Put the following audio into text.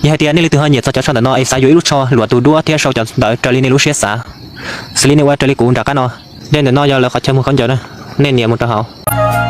Hais tias nej leej twg ho nyiam txog cov tsho ntawm no es xav yuav ib lub tsho luam tus duab thiab sau cov ntawv raws li nej lub siab xav, xws li nej ua raws li kuv nram qab no. Dej ntawm no yog lawv qhov chaw mus khaub ncaws na, nej nias mus rau hauv.